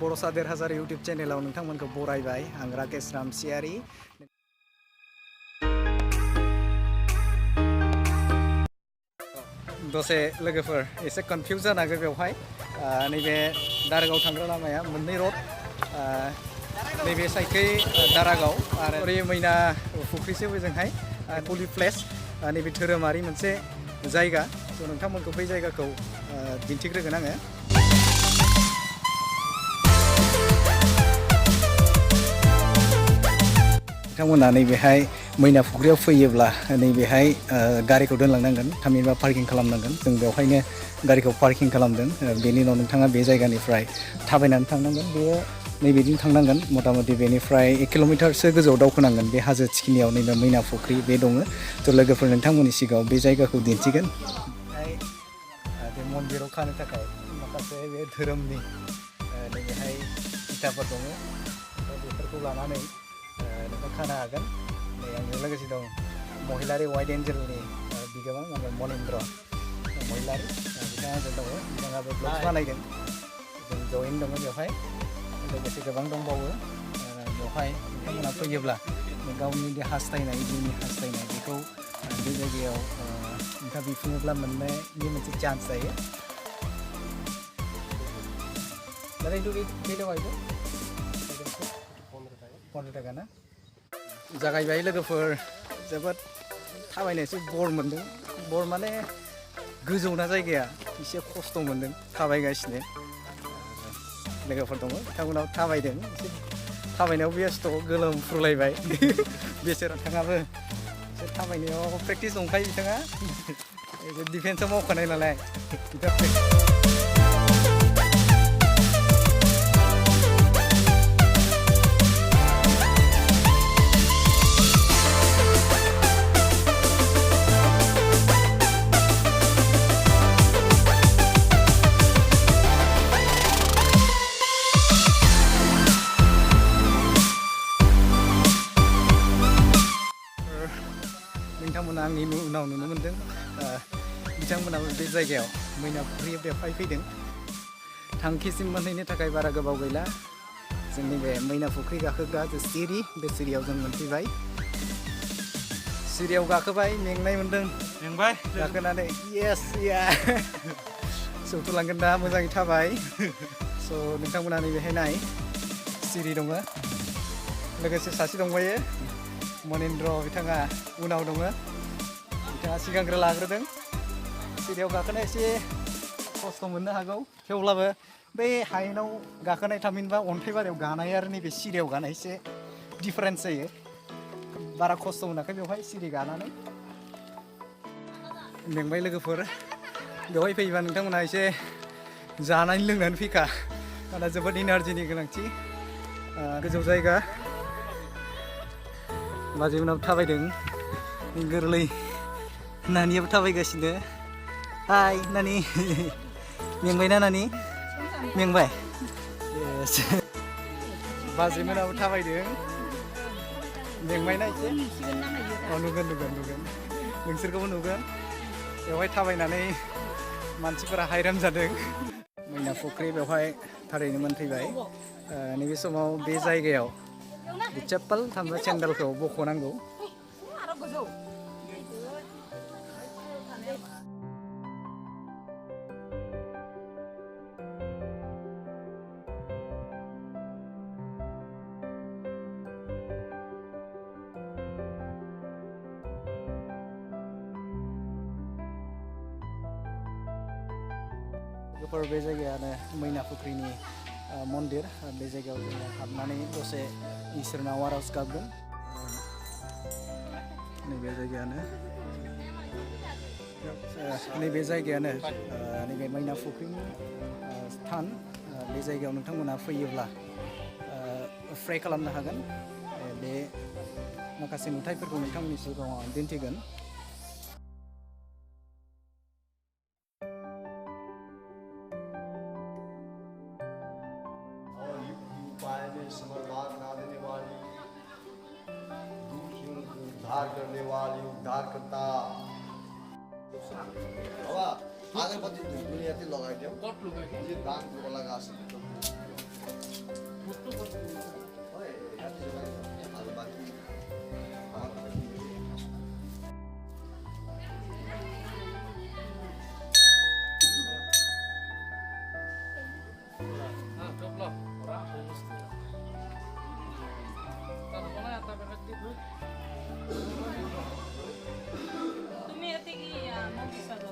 बरसा देरहासार यूट्यूब चैनेलाव नोंथांमोनखौ बरायबाय आं राकेश रामसियारि दसे लोगोफोर एसे कनफ्यूज जानो हागौ बेवहाय नैबे दारागाव थांग्रा लामाया मोननै रड नैबे साइडखै दारागाव आरो ओरै मैना फुख्रिसो ओजोंहाय पुलि प्लेस नैबे धोरोमारि मोनसे जायगा स' नोंथांमोनखौ बै जायगाखौ दिन्थिग्रोगोन आङो नोंथांमोना नैबेहाय मैना फुख्रियाव फैयोब्ला नैबेहाय गारिखौ दोनलांनांगोन थामहिनबा पार्किं खालामनांगोन जों बेवहायनो गारिखौ पार्किं खालामदों बेनि उनाव नोंथाङा बे जायगानिफ्राय थाबायनानै थांनांगोन बेयो नैबेदिनो थांनांगोन मथा-मथि बेनिफ्राय 1 किल'मिटारसो गोजौआव दावखोनांगोन बे हाजो थिखिनियाव नैबे मैना फुख्रि बे दङ थ' लोगोफोर नोंथांमोननि सिगाङाव बे जायगाखौ दिन्थिगोन बे मन्दिराव खानो थाखाय माखासे बे धोरोमनि नैबेहाय इथाफोर दङ बेफोरखौ लानानै नोंथां खानो हागोन नै आंजों लोगोसे दं महिलारि वाइट एन्जेलनि बिगोमा माने मनिन्द्र महिलारि बिथाङा आंजों दङ बिथाङाबो ब्लग बानायदों जों जयैनो दङ बेवहाय लोगोसे गोबां दंबावो बेवहाय नोंथांमोना फैयोब्ला गावनि हास्थायनाय जिउनि हास्थायनाय बेखौ बे जायगायाव नोंथाङा बिफुङोब्ला मोननायनि मोनसे चान्स जायो फन्द्र थाखा ना जागायबाय लोगोफोर जोबोद थाबायनायसो बर मोन्दों बर माने गोजौना जायगाया एसे खस्थ' मोन्दों थाबायगासिनो लोगोफोर दङ बिथांमोनाव थाबायदों एसे थाबायनायाव बेस्थ' गोलोमफ्रुलायबाय बेसोर नोंथाङाबो एसे थाबायनायाव प्रेक्टिस दंखायो बिथाङा एसे डिफेन्सआव मावखानाय नालाय बिथांमोना आंनि उनाव नुनो मोन्दों बिथांमोनाबो बे जायगायाव मैना फुख्रियाव बेवहाय फैदों थांखिसिम मोनहैनो थाखाय बारा गोबाव गैला जोंनि बे मैना फुख्रि गाखोग्रा जे सिरि बे सिरियाव जों मोनफैबाय सिरियाव गाखोबाय मेंनाय मोन्दों मेंबाय गाखोनानै येस या सौथुलांगोन दा मोजाङै थाबाय स' नोंथांमोना नैबेहाय नाय सिरि दङ लोगोसे सासे दंबायो मनिन्द्र बिथाङा उनाव दङ बिथाङा सिगांग्रो लाग्रोदों सिरियाव गाखोनाय एसे खस्थ' मोननो हागौ थेवब्लाबो बै हायेनाव गाखोनाय थामहिनबा अन्थाइबारियाव गानाय आरो नैबे सिरियाव गानाय एसे डिफारेन्स जायो बारा खस्थ' मोनाखै बेवहाय सिरि गानानै मेंबाय लोगोफोर बेवहाय फैयोबा नोंथांमोना एसे जानानै लोंनानै फैखा मानोना जोबोद इनारजिनि गोनांथि गोजौ जायगा बाजैमोनाबो थाबायदों गोरलै नानियाबो थाबायगासिनो हाय नानि मेंबायना नानि मेंबाय बाजैमोनाबो थाबायदों मेंबायना एसे नुगोन नोंसोरखौबो नुगोन बेवहाय थाबायनानै मानसिफोरा हायरान जादों मैना फुख्रि बेवहाय थारैनो मोनफैबाय नैबे समाव बे जायगायाव चप्पल थामहिनबा सेन्देलखौ बख'नांगौ बे जायगायानो मैना फुख्रिनि मन्दिर बे जायगायाव जोङो हाबनानै दसे इसोरनाव आर'ज गाबगोन नैबे जायगायानो नैबे मैना फुख्रिनि स्थान बे जायगायाव नोंथांमोना फैयोब्ला प्रे खालामनो हागोन बे माखासे नुथायफोरखौ नोंथांमोननि सिगाङाव दिन्थिगोन उद्धार करने वाली उद्धारकर्ता अब अगरबत्ती दुनियाँतिर लगाइदिउँ कट लुगाइदिउँ दान लगा तुम्ही येते की मग दिसत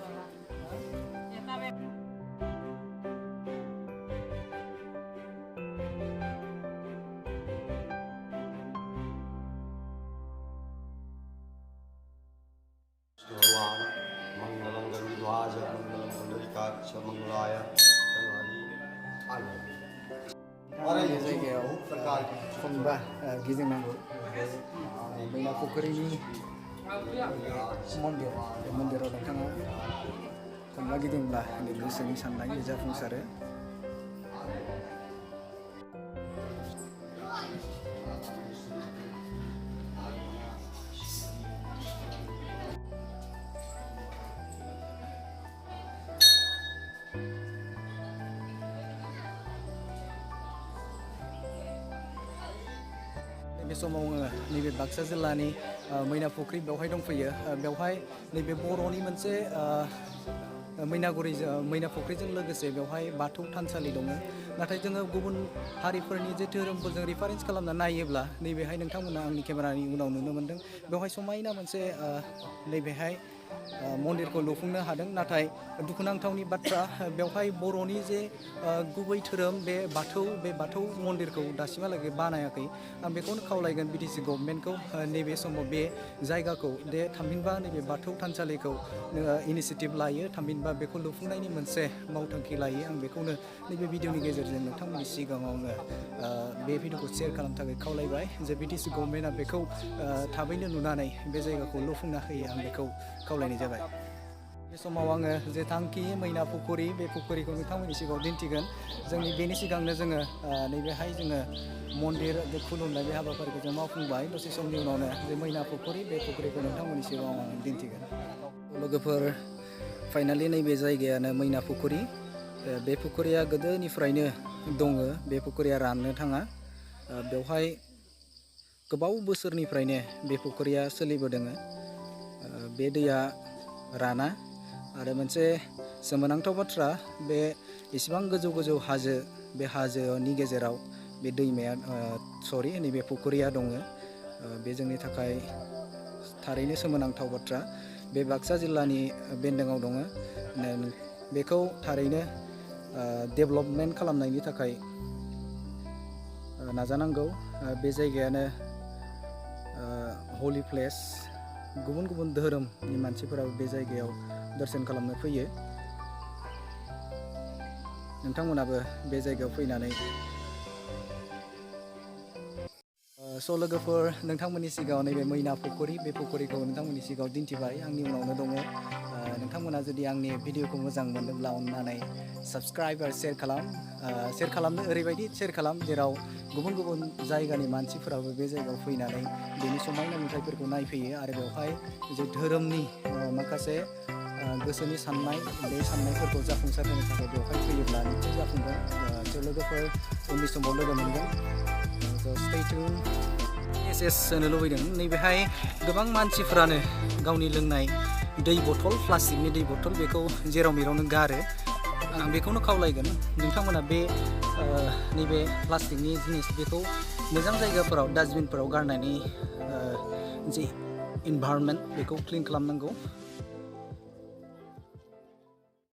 भगवान मंगलम गरुड़ध्वज मंगलम पुंडरीकाक्ष मंगलाय बे जायगायाव खनबा गिदिंनांगौ मैनाफुख्रिनि मन्दिर बे मन्दिराव नोंथाङा खनबा गिदिंब्ला गोसोनि साननाय जाफुंसारो बे समाव आङो नैबे बाक्सा जिल्लानि मैनाफुख्रि बेवहाय दंफैयो बेवहाय नैबे बर'नि मोनसे मैनाफुख्रिजों लोगोसे बेवहाय बाथौ थानसालि दङ नाथाय जोङो गुबुन हारिफोरनि जे धोरोमफोरजों रिफारेन्स खालामना नायोब्ला नैबेहाय नोंथांमोना आंनि केमेरानि उनाव नुनो मोन्दों बेवहाय समायना मोनसे नैबेहाय मन्दिरखौ लुफुंनो हादों नाथाय दुखुनांथावनि बाथ्रा बेवहाय बर'नि जे गुबै धोरोम बे बाथौ मन्दिरखौ दासिमहालागै बानायाखै आं बेखौनो खावलायगोन बिटिसि गभर्नमेन्टखौ नैबे समाव बे जायगाखौ थामहिनबा नैबे बाथौ थानसालिखौ इनिसियेटिभ लायो थामहिनबा बेखौ लुफुंनायनि मोनसे मावथांखि लायो आं बेखौनो नैबे भिडिअनि गेजेरजों नोंथांमोननि सिगाङाव आङो बे भिडिअखौ शेयार खालामनो थाखाय खावलायबाय जे बिटिसि गभर्नमेन्टआ बेखौ थाबैनो नुनानै बे जायगाखौ लुफुंना होयो आं बेखौ खावलायनाय जाबाय बे समाव आङो जे थांखि मैनाफुख्रि बे फुख्रिखौ नोंथांमोननि सिगाङाव दिन्थिगोन जोंनि बेनि सिगांनो जोङो नैबेहाय जोङो मन्दिर बे खुलुमनाय बे हाबाफारिखौ जों मावफुंबाय दसे समनि उनावनो जे मैनाफुख्रि बे फुख्रिखौ नोंथांमोननि सिगाङाव आं दिन्थिगोन लोगोफोर फाइनालि नैबे जायगायानो मैनाफुख्रि बे फुख्रिया गोदोनिफ्रायनो दङ बे फुख्रिया राननो थाङा बेवहाय गोबाव बोसोरनिफ्रायनो बे फुख्रिया सोलिबोदों बे दैया राना आरो मोनसे सोमोनांथाव बाथ्रा बे इसिबां गोजौ हाजो बे हाजोनि गेजेराव बे दैमाया नैबे फुख्रिया दङ बे जोंनि थाखाय थारैनो सोमोनांथाव बाथ्रा बे बाक्सा जिल्लानि बेन्दोङाव दङ बेखौ थारैनो डेभेलपमेन्ट खालामनायनि थाखाय नाजानांगौ बे जायगायानो हलि प्लेस गुबुन गुबुन धोरोमनि मानसिफोराबो बे जायगायाव दर्शन खालामनो फैयो नोंथांमोनाबो बे जायगायाव फैनानै लोगोफोर नोंथांमोननि सिगाङाव नैबे मैनाफुख्रि बे फुख्रिखौ नोंथांमोननि सिगाङाव दिन्थिबाय आंनि उनावनो दङ नोंथांमोना जुदि आंनि भिडिअखौ मोजां मोनोब्ला अननानै साबस्क्राइब आरो शेयार खालामनो ओरैबायदि शेयार खालाम जेराव गुबुन गुबुन जायगानि मानसिफोराबो बे जायगायाव फैनानै बेनि समायना नुथायफोरखौ नायफैयो आरो बेवहाय जे धोरोमनि माखासे गोसोनि साननाय बे साननायफोरखौ जाफुंसार होनो थाखाय बेवहाय फैयोब्ला निश्चय जाफुंगोन लोगोफोर उननि समाव लोगो मोनगोन stay tuned एस होनो लुबैदों नैबेहाय गोबां मानसिफोरानो गावनि लोंनाय दै बथल प्लास्टिकनि दै बथल बेखौ जेराव मेरावनो गारो आं बेखौनो खावलायगोन नोंथांमोना बे नैबे प्लास्टिकनि जिनिस बेखौ मोजां जायगाफोराव डास्टबिनफोराव गारनायनि जे इनभाइरनमेन्ट बेखौ क्लिन खालामनांगौ